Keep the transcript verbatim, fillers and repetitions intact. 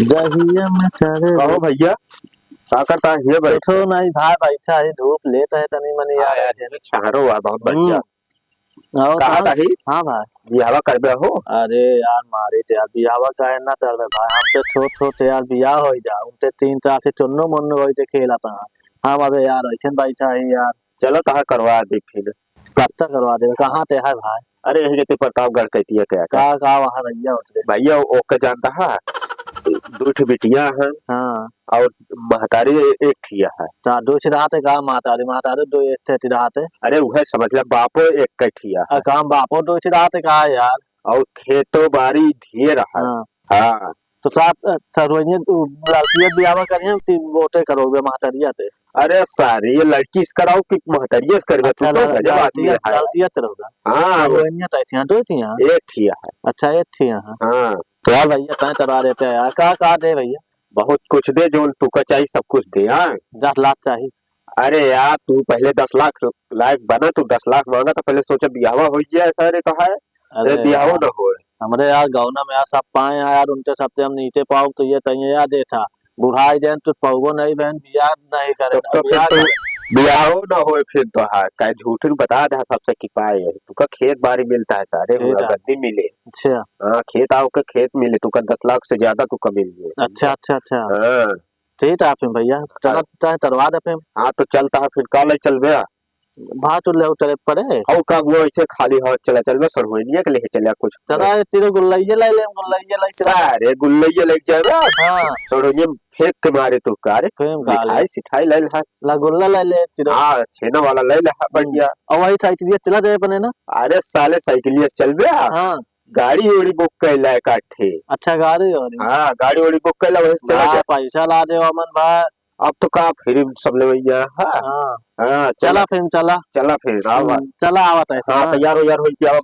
जहिया में चढ़े कहो भैया, का करता है ये बैठ कुछो के? नहीं भाई, बैठा है, धूप लेत है तनी मनी हाँ यार। यार, ये छहरो हुआ बहुत बढ़िया। हम्म। और कहा कहाँ? था ही? हाँ भाई। बियाहवा करबे हो? अरे यार, मारी ते यार, बियाहवा काहे ना करबे भाई? हम तो छोट छोट यार, बियाह हो जा, उनते तीन चार से चुन्नो मुन्नो होई ते खेला था। हम अबे यार, ऐसे बैठा है यार। चलो, तहा करवा दे फिर। कब तक करवा देबे? कहाँ ते है भाई? अरे, यही रहते प्रतापगढ़ कहती है क्या का? का, का वहाँ भैया होते? भैया, ओके जानता है, दो ठे बिटिया हैं। हाँ। और महतारी ए-, एक ठिया है। ता दो ठे रहते का महतारी? महतारी दो एक ठे रहते। अरे, वह समझ ले, बापो एक के ठिया अ, है। काम बापो दो ठे रहते का यार? और खेतो बाड़ी ढेर है। हाँ। हाँ। तो साथ, अ, सरुइये, उ, लड़किये बियाह करिए कि वोटे करोगे महतरिया ते? अरे सारी, ये लड़की से कराओ कि महतरिया से करबे? तू अच्छा, तो ल-, गजब आदमी लड़किया, है। लड़किया से रहोगा। हाँ। सरुइये तो एक ठिया, दो ठिया? एक ठिया है। अच्छा, एक ठिया है। हाँ। तो यार भैया, तय तरा देते हैं यार, का, का दे भैया? बहुत कुछ दे, जो तुका चाहिए सब कुछ दे, हाँ। दस लाख चाहिए। अरे यार, तू पहले दस लाख लायक बना, तू दस लाख मांगा तो पहले सोचा बियाहवा हो जाए, ऐसा रे तो है। अरे ए, बियाहो यार, न होए। हमरे यार गौना में यार सब पाए हैं यार, उनके सबसे हम नीचे पाओ तो ये तइये यार देखा, बुढ़ाई जाए तो पाओगो नहीं बहन, बियाह नहीं करे, तो, तो फिर बियाह तू करे। बियाहो न होए फिर तो, हाँ, काहे झूठन बता दे सबसे कि पाए है। तुका खेत बाड़ी मिलता है सारे, ठीक हुआ है। गद्दी मिले। अच्छा। हाँ, खेत आओ के खेत मिले, तुका दस लाख से ज्यादा तुका मिल जाए। अच्छा, अच्छा, अच्छा। हाँ। ठीक है फिर भैया, चला हाँ। चाहे तरवा दे फिर। हाँ, तो चलता है फिर, का ले चलबे? भात उले उतरे पड़े। हौ का हुआ, ऐसे खाली हवा चला चलबे, सड़हुइनिया के लेके चला कुछ। चला, ये तेरे गुल्लैये ले ले, गुल्लैये ले चला। सारे गुल्लैये ले जाबे। हाँ। सड़हुइनिया में फेंक के मारे तो का रे? फेंक का ले। मिठाई सिठाई ले ले। ला गुल्ला ले ले, तेरे। हाँ, छेना वाला ले ले, हाँ, हम्म। बढ़िया। और वही साइकिलिया चला जाए अपने ना। अरे साले, साइकिलिया से चलबे? हाँ। गाड़ी उड़ी बुक कैला है काठे। अच्छा, गाड़ी वाड़ी। हाँ, गाड़ी उड़ी बुक कैला, वही से चला हाँ, जा। पैसा ला दे अमन भाई। अब तो का फ्री में सब लेवैया, हाँ। हाँ। हाँ, चला चला। फिर, चला। चला फिर, आवा। हम्म, चला, आवत है। हाँ, हाँ। तैयार हो यार, हो के आवा।